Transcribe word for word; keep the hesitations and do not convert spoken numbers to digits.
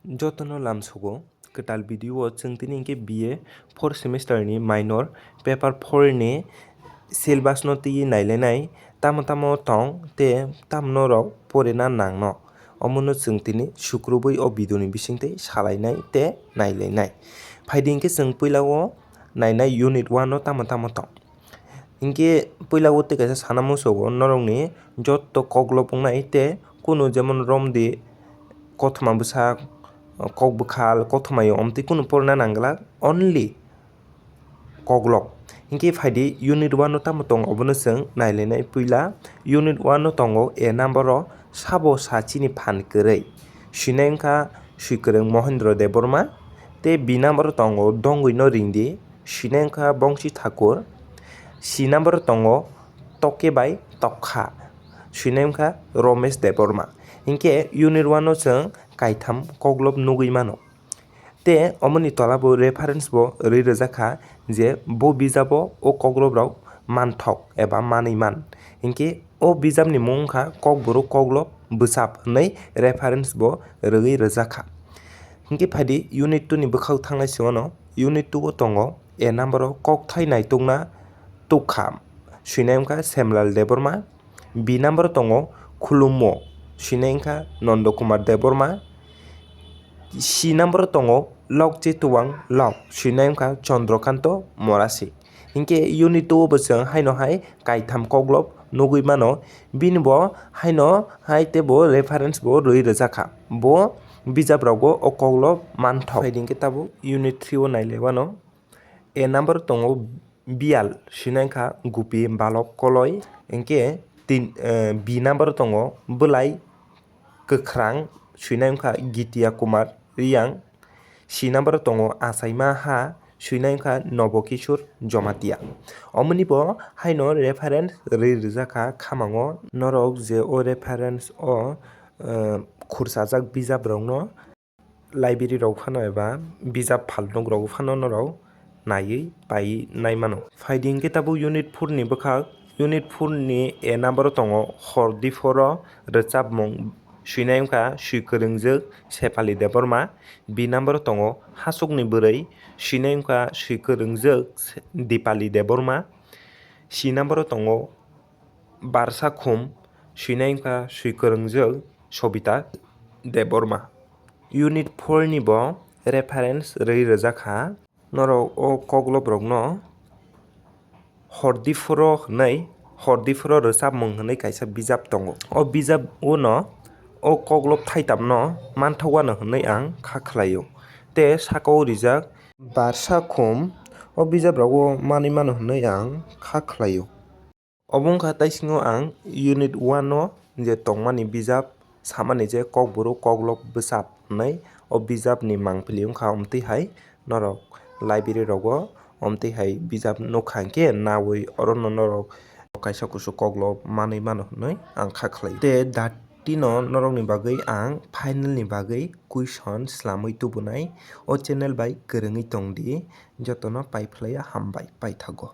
Jotono lamsogo, kwtal video o chwng tini hinkhe B A fourth semester ni minor paper four ni syllabus no twiwi nailainai, tamo tamo tong tei tamo norok porina nangno, omono chwng tini sukrubwi o video ni bisingtwi salainai tei nailainai. Phaidi hinkhe chwng puila o nainai unit one no tamo tamo tong. Hinkhe puila o tei kaisa sana musugo norokni jotto koklop wngnai tei kunu jemon romdi kothoma bwsa, kok bwkhal, kothoma yo omtwi kunu porna nangglak, only koklop. Hinkhe phaidi unit one no tamo tong obono chwng nailainai puila. Unit one no tongo A number o sabo sa chini phan kwrwi. Sinai wngkha Swikwrwng Mohendro Debbarma tei B number o tongo Dongwi no Ringdi, sinai wngkha Bongsi Thakur. C number o tongo Toke bai Tokha, sinai wngkha Romesh Debbarma. Hinkhe unit one no chwng kaitham koklop nugwi mano. Tei omoni tola bo reference bo rwi rwjak kha je bo bijabo o koklop rok manthok eba manwi man. Hinkhe o bijapni mung wngkha Kokborok Koklop Bwsap hwnwi reference bo rwi rwjak kha. Hinkhe phaidi unit two ni bwkhao thangnai se wano, unit two o tongo A number o kokthai naitukna tukha, swinai wngkha Semlal Debbarma. B number o tongo Khulummo, swinai wngkha Nondo Kumar Debbarma. C number o tongo Lokche Tuwang Lok, swinai wngkha Chandrakanta Morasi. Hinkhe unit two o bo chwng haino hai kaitham koklop nugwi mano. Bini bo haino hai tei bo reference bo rwi rwjak kha. Bo bijap rogo o koklop manthok. Phaidi hinkhe tabuk unit three o nailai wano. A number tongo Biyal, swinai wngkha Gupi Balok Koloi. Hinkhe tin, eh, B number tongo Bwlai Kwkhrang, swinai wngkha Gitia Kumar Riyang. C number tongo Achaima Ha, swinai wngkha Nobo Kishore Jomatia. Omoni bo haino reference rwi rwjak kha khamango. Norok je o reference o, eh, khurchajak bijap rokno library rok phano eba bijap phalnok rok phano norok naiwi paiwi nai mano. Phaidi hinkhe tabuk unit four ni bwkhak. Unit four ni A number o tongo Hordiphoro rwchapmung, swinai wngkha Swikwrwngjwk Sephali Debbarma. B number o tongo Hasukni Bwrwi, swinai wngkha Swikwrwngjwk Dipali Debbarma. C number o tongo Barsa Khum, swinai wngkha Swikwrwngjwk Sobita Debbarma. Unit four ni bo reference rwi rwjak kha. Norok o koklop rokno Hordiphoro hwnwi, Hordiphoro rwchapmung hwnwi kaisa bijap tongo. O bijap o no o koklop thaitam no manthok wano hwnwi ang kha khlaio. Tei saka o rijak Barsa Khum, o bijap rogo manwi mano hwnwi ang kha khlaio. Obo wngkha taisingo ang unit one o je tongmani bijap samani je Kokborok Koklop Bwsap hwnwi, o bijapni mangpili wngkha omtwi hai norok library rogo omtwi hai bijap nukha hinkhe nawi orono norok kaisa kusu koklop manwi mano hwnwi ang kha khlai. Tei datino norokni bagwi ang final ni bagwi question swlamwi tubunai, o channel bai kwrwngwi tongdi, jotono paiphlaiya hambai paithago.